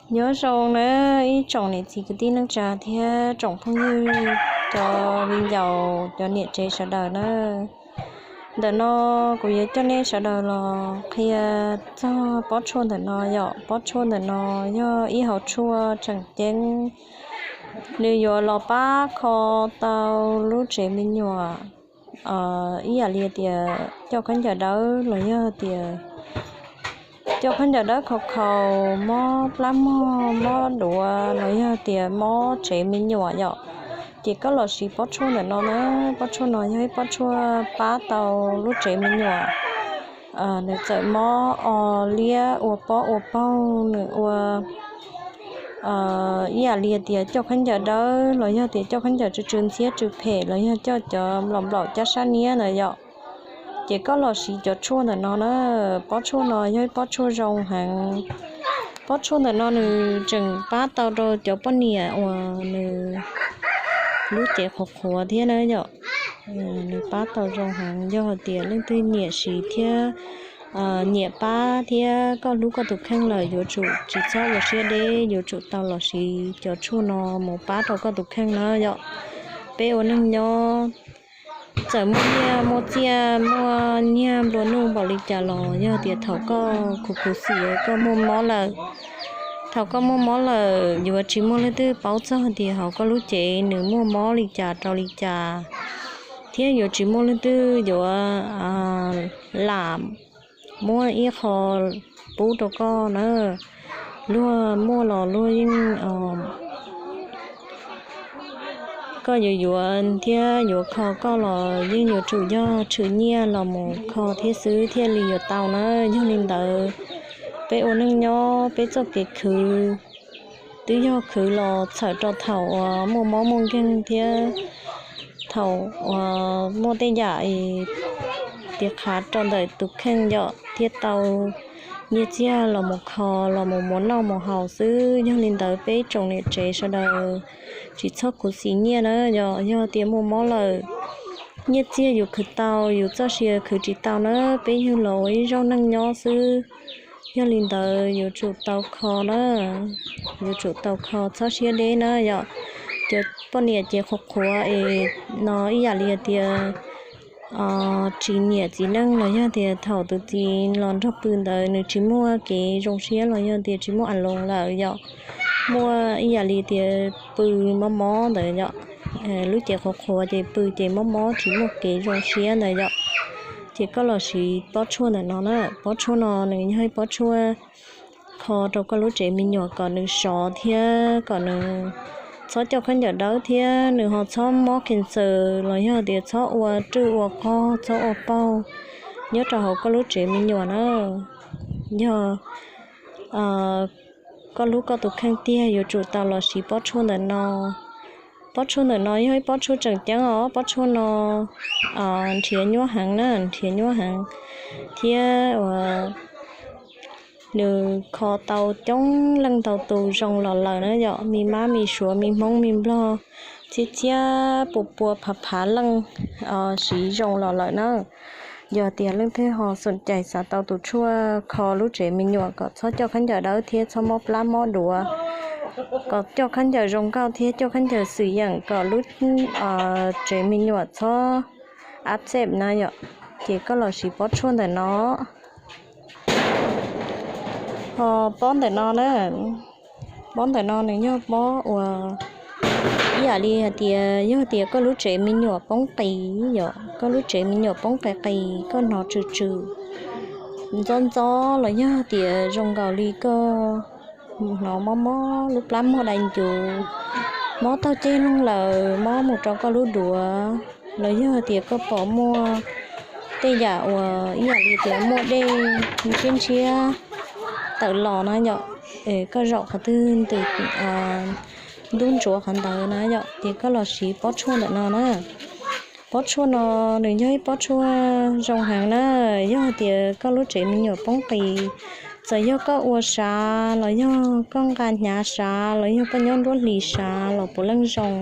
Nyob zoo nawb ib tsoom niam txiv kwv tij neej tsa thiab tsoom phooj ywg, cov viv ncaus, cov niam tsev sawv daws nawb. Ntawm no kuv yuav coj nej sawv daws los qhia txog pob tshuaj ntawm no yom. Pob tshuaj ntawm no yog ib hauv tshuaj tseem ceeb, nws yuav los pab kho tau lub tsev me nyuam, ib yam li tias coj khaub ncaws dawb los yog tias coj khaub ncaws dawb khaus khaus, mob plab mog, mob duav los yog tias mob tsev me nyuam yom, ces koj los siv pob tshuaj ntawm no na. Pob tshuaj no yog ib pob tshuaj pab tau lub tsev me nyuam. Nws txawm mob o liab ua pob ua paug, nws ua ib yam li tias coj khaub ncaws dawb los yog tias coj khaub ncaws tsw tsw ntxhiab tsw phem los yog coj cov nplaum nplaum caj sab niab ntawd yom, ces koj los siv cov tshuaj ntawm no na. Pob tshuaj no yog ib pob tshuaj zoo heev. Pob tshuaj ntawm no nws tseem pab tau rau cov poj niam uas nws lub cev qhuav qhuav thiab na yom. Nws pab tau zoo heev, yog hais tias leej twg nyiam siv thiab nyiam pab thiab koj hlub koj tus kheej lawm yuav tsum tsis txhob ua siab deb, yuav tsum tau los siv cov tshuaj no mus pab rau koj tus kheej na yom. Peb ua neej nyob txawm muaj nyiaj muaj txiaj muaj nyiaj nplua nuj npaum li cas los yog tias thaum koj khuv khuv xim koj muaj mob lawm, thaum koj muaj mob lawm yuav tsis muaj leej twg paub txog tias hauv koj lub cev nws muaj mob li cas rau li cas, thiab yuav tsis muaj leej twg yuav lam muab ib qho pub rau koj na. Luag muaj los luag yeej, koj yuav yuav thiab yuav kho koj los yeej yuav tsum yog tshwm nyiaj los mus kho thiab xwb thiaj li yuav tau na. Yog li ntawd, peb ua neej nyob peb txoj kev khwv twb yog khwv los txhawm rau thaum uas muaj mob muaj nkeeg thiab thaum uas muaj tej yam tiv qhav rau ntawm tus kheej yom, thiaj tau nyiaj txiag los mus kho los mus muab noj mus haus xwb. Yog li ntawd peb tsoom niam tsev sawv daws tsis txhob khuv xim nyiaj na yom. Yog tias muaj mob lawm, nyiaj txiag yus khwv tau, yus txoj sia khwv tsis tau na. Peb yug los ua ib zaug neej nyob xwb, yog li ntawd yuav tsum tau kho na, yuav tsum tau kho txhob siab deb na yom. Cov poj niam ces qhuav qhuav es no ib yam li tias tsis nyiam txiv neej los yog tias thaum tus txiv los nrog pw ntawd nws tsis muaj kev zoo siab los yog tias tsis muaj a loos lawm yom, muaj ib yam li tias pw mob mob ntawd yom, lub cev qhuav qhuav ces pw ces mob mob tsis muaj kev zoo siab ntawd yom, ces koj los siv pob tshuaj ntawm no na. Pob tshuaj no nws yog ib pob tshuaj kho rau koj lub tsev me nyuam kom nws sov thiab kom nws txhob coj khaub ncaws dawb thiab nws ho txhob mob cancer los yog tias txhob ua rwj ua qog txhob ua paug nyob rau hauv koj lub tsev me nyuam na. Yog koj hlub koj tus kheej tiag yuav tsum tau los siv pob tshuaj ntawm no. Pob tshuaj ntawm no yog ib pob tshuaj tseem ceeb os, pob tshuaj no nrhiav nyuaj heev na, nrhiav nyuaj heev thiab uas nws kho tau coob leej ntau tus zoo los lawm na yom, me mab me suav me hmoob me nplog txhiab txhiab pua pua phav phav leej siv zoo los lawm na. Yog tias leej twg ho xom cais xav tau tus tshuaj kho lub tsev me nyuam kom txhob coj khaub ncaws dawb thiab txhob mob plab mob duav, kom coj khaub ncaws zoo nkauj thiab coj khaub ncaws xwm yeem kom lub tsev me nyuam txhob ab xeb na yom, ces koj los siv pob tshuaj ntawm no. Ho pob ntawm no na, pob ntawm no nws yog pob uas ib yam li hais tias yog tias koj lub tsev me nyuam poob qis yom, koj lub tsev me nyuam poob qis qis koj hnov tsw tsw ntxob ntxob los yog tias zoo nkaus li koj hnov mob mob lub plab muag dai ncuv, mob taug ceg loog lawm mob mus rau koj lub duav, los yog tias koj pom muaj tej yam uas ib yam li tias muaj dej ntshiab ntshiab tawm los na yom, koj zaum qhov twg ntws ntub ntsuav qhov ntawd na yom, ces koj los siv pob tshuaj ntawm no na. Pob tshuaj no nws yog ib pob tshuaj zoo heev na, yog tias koj lub tsev me nyuam poob qis, txawm yog koj ua sav los yog koj nqa hnyav sav los yog koj nyob nruab hlis sav los puav leej zoo.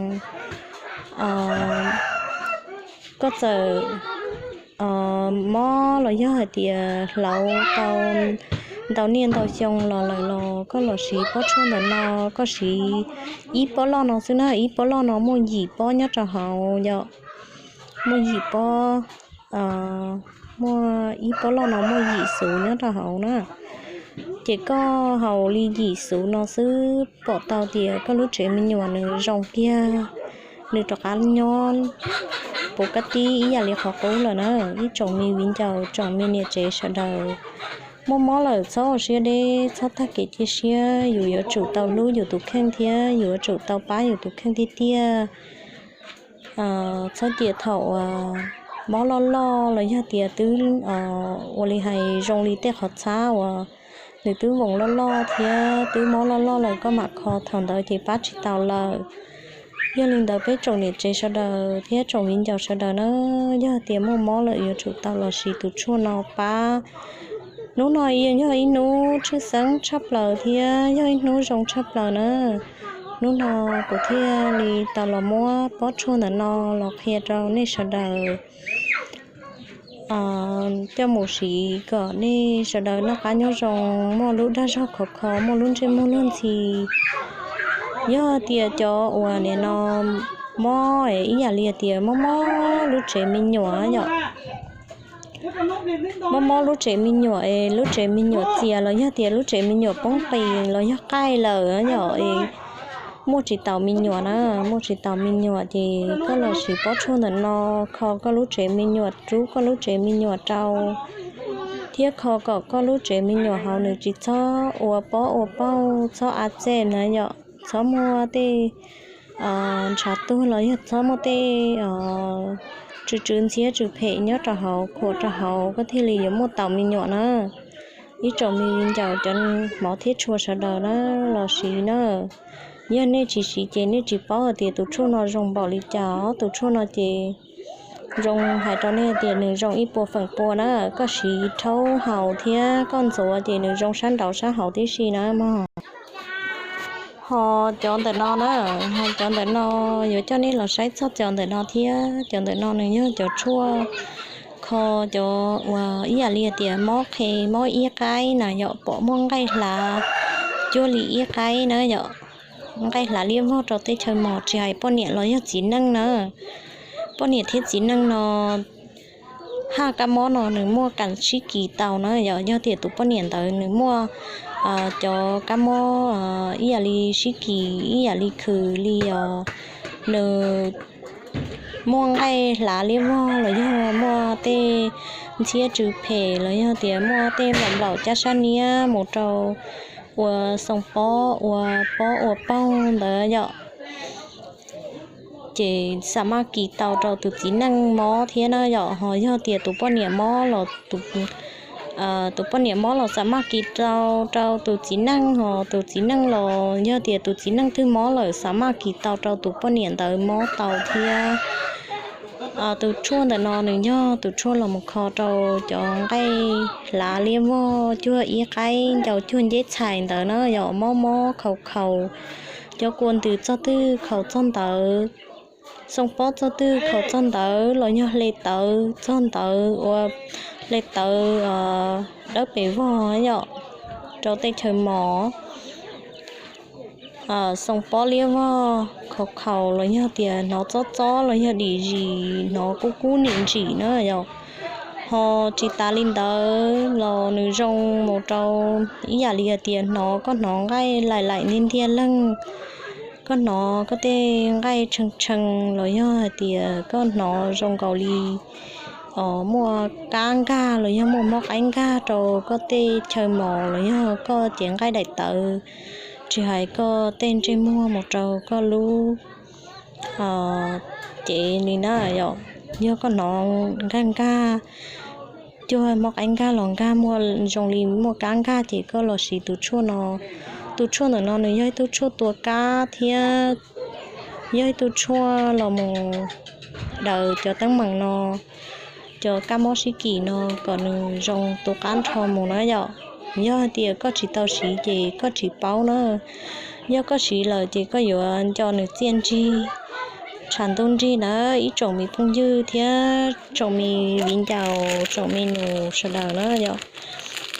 Koj txawm mob los yog hais tias hlauv tau ntau niaj ntau xyoo los lawm los koj los siv pob tshuaj ntawm no, koj siv ib pob loj no xwb na, ib pob loj no muaj yim pob nyob rau hauv yom, muaj yim pob, muaj ib pob loj no muaj yim xuv nyob rau hauv na. Ces koj haus li yim xuv no xwb pom tau tias koj lub tsev me nyuam nws zoo kiag, nws rov qab nyob puv kab tib ib yam li qhov qub lawm na. Ib tsoom me viv ncaus tsoom me niam tsev sawv daws, muaj mob lawm txhob ua siab deb, txhob tag kev cia siab, yus yuav tsum tau hlub yus tus kheej thiab yuav tsum tau pab yus tus kheej tiag tiag. Txhob cia thaum mob loj loj los yog tias twb ua li hais zoo li tej qhov txhab uas nws twb voos loj loj thiab twb mob loj loj lawm koj mam kho thaum ntawd ces pab tsis tau lawm. Yog li ntawd peb tsoom niam tsev sawv daws thiab tsoom viv ncaus sawv daws na, yog tias muaj mob lawm yuav tsum tau los siv tus tshuaj no pab. Hnub no yog ib hnub tshwj xeeb tshaj plaws thiab yog ib hnub zoo tshaj plaws na. Hnub no kuv thiaj li tau los muab pob tshuaj ntawm no los qhia rau nej sawv daws coj mus siv kom nej sawv daws noj qab nyob zoo, muaj lub dag zog khov kho, muaj lub ntsej muag luag ntxhi. Yog tias cov uas nim no mob ib yam li tias mob mob lub tsev me nyuam yom, mob mob lub tsev me nyuam es lub tsev me nyuam txias los yog tias lub tsev me nyuam poob qis los yog qaij lawm yom, es muaj tsis taus me nyuam na, muaj tsis taus me nyuam ces koj los siv pob tshuaj ntawm no kho koj lub tsev me nyuam, rub koj lub tsev me nyuam rau, thiab kho kom koj lub tsev me nyuam hauv nws tsis txhob ua pob ua pauj, txhob a txej na yom, txhob muaj tej ntshav tuag los yog txhob muaj tej tsw tsw ntxhiab tsw phem nyob rau hauv khuam rau hauv koj thiaj li yuav muaj taus me nyuam na. Ib tsoom me viv ncaus cov hmov thiab tshua sawv daws na, los siv na. Yog nej tsis siv ces nej tsis paub hais tias tus tshuaj no zoo npaum li cas. Tus tshuaj no ces zoo hais rau nej tias nws zoo ib puas feem pua na. Koj siv rhaub haus thiab koj ntxuav ces nws zoo sab nraud sab hauv tib si na mog. Ho cov ntawm no na, ho cov ntawm no yuav coj nej los saib txog cov ntawm no thiab. Cov ntawm no nws yog cov tshuaj kho cov uas ib yam li tias mob qhe mob iab qaib na yom, pom muaj nqaij hlav cuag li iab qaib na yom, nqaij hlav liab vog rau tej chaw mos tsis hais poj niam los yog txiv neej na. Poj niam thiab txiv neej no haj kab mob no nws muaj kam sib kis tau na yom. Yog tias tus poj niam ntawd nws muaj cov kab mob ib yam li sib kis ib yam li khwv li os, nws muaj nqaij hlav liab vog los yog muaj tej ntxhiab tsw phem los yog tias muaj tej nplaum nplaum caj sab niab mus rau ua xoo pob ua pob ua paug ntawd yom, ces xam maj kis tau rau tus txiv neej mob thiab na yom. Ho yog tias tus poj niam mob los tus poj niam mob los xam maj kis tau rau tus txiv neej, ho tus txiv neej los yog tias tus txiv neej twg mob lawm xam maj kis tau rau tus poj niam ntawd mob tau thiab. Tus tshuaj ntawm no nws yog tus tshuaj los mus kho rau cov nqaij hlav liab vog cuag ib qaib ncau cuag nceb txhais ntawd na yom, mob mob khaus khaus, cov kua ntws txog twg khaus txog ntawd, xoo pob txog twg khaus txog ntawd los yog hle tawv txog ntawd ua hle tawv dawb pes vog yom, rau tej chaw mos. Xoo pob liab vog khaus khaus los yog tias hnov txob txob los yog dim zis hnov kub kub nim ntsim na yom. Ho tsis tas li ntawd los nws zoo mus rau ib yam li hais tias hnov koj hnov nqaij laim laim ntiag ntiag leeg, koj hnov koj tej nqaij tshee tshee los yog hais tias koj hnov zoo nkaus li muaj kab nkag los yog muaj mob qaib nkag rau koj tej chaw mos los yog koj cev nqaij daim tawv, tsis hais koj tej ntsej muag mus rau koj lub cev li na yom. Yog koj hnov nkag nkag cuag mob qaib nkag los nkag muaj zoo li muaj kab nkag ces koj los siv tus tshuaj no. Tus tshuaj ntawm no nws yog ib tug tshuaj tua kab thiab yog ib tug tshuaj los mus daws cov teeb meem no, cov kab mob sib kis no kom nws zoo tu qab nrho mus na yom. Yog hais tias koj tsis tau siv ces koj tsis paub na. Yog koj siv lawm ces koj yuav nco nws txiaj ntsig tshav ntuj nrig na ib tsoom me phooj ywg thiab tsoom me viv ncaus tsoom me nus sawv daws na yom.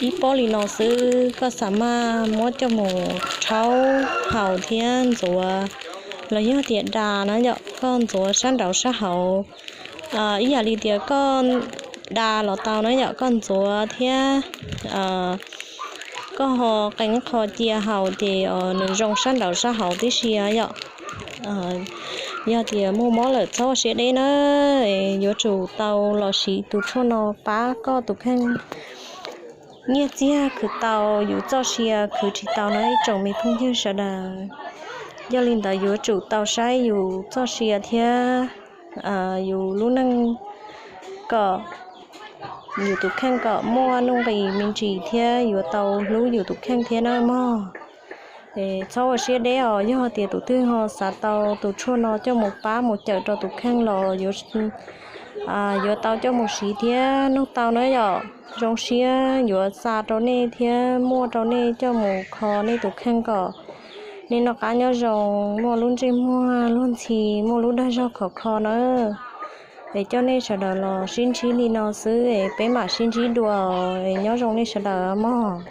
ib pob li no xwb, koj xav maj muab coj mus rhaub haus thiab ntxuav, los yog tias da na yom, koj ntxuav sab nraud sab hauv. Ib yam li tias koj da los tau na yom, koj ntxuav thiab koj ho qee qho cia haus ces nws zoo sab nraud sab hauv tib si yom. Yog tias muaj mob lawm txhob ua siab deb na, yuav tsum tau los siv tus tshuaj no pab koj tus kheej. Nyiaj txiag khwv tau, yus txoj sia khwv tsis tau na ib tsoom me phooj ywg sawv daws. Yog li ntawd yuav tsum tau saib yus txoj sia thiab yus lub neej kom yus tus kheej kom muaj nuj nqis me ntsis thiab yuav tau hlub yus tus kheej thiab na mog. Txhob ua siab deb os, yog tias tus twg ho xav tau tus tshuaj no coj mus pab mus cawm rau tus kheej los yuav tau coj mus siv thiab noj tau na yom. Zoo siab yuav xa rau nej thiab muaj rau nej coj mus kho nej tus kheej kom nej noj qab nyob zoo, muaj lub ntsej muag luag ntxhi, muaj lub dag zog khov kho na. Es coj nej sawv daws los sib ntsib li no xwb es peb mam sib ntsib dua, es nyob zoo nej sawv daws mog.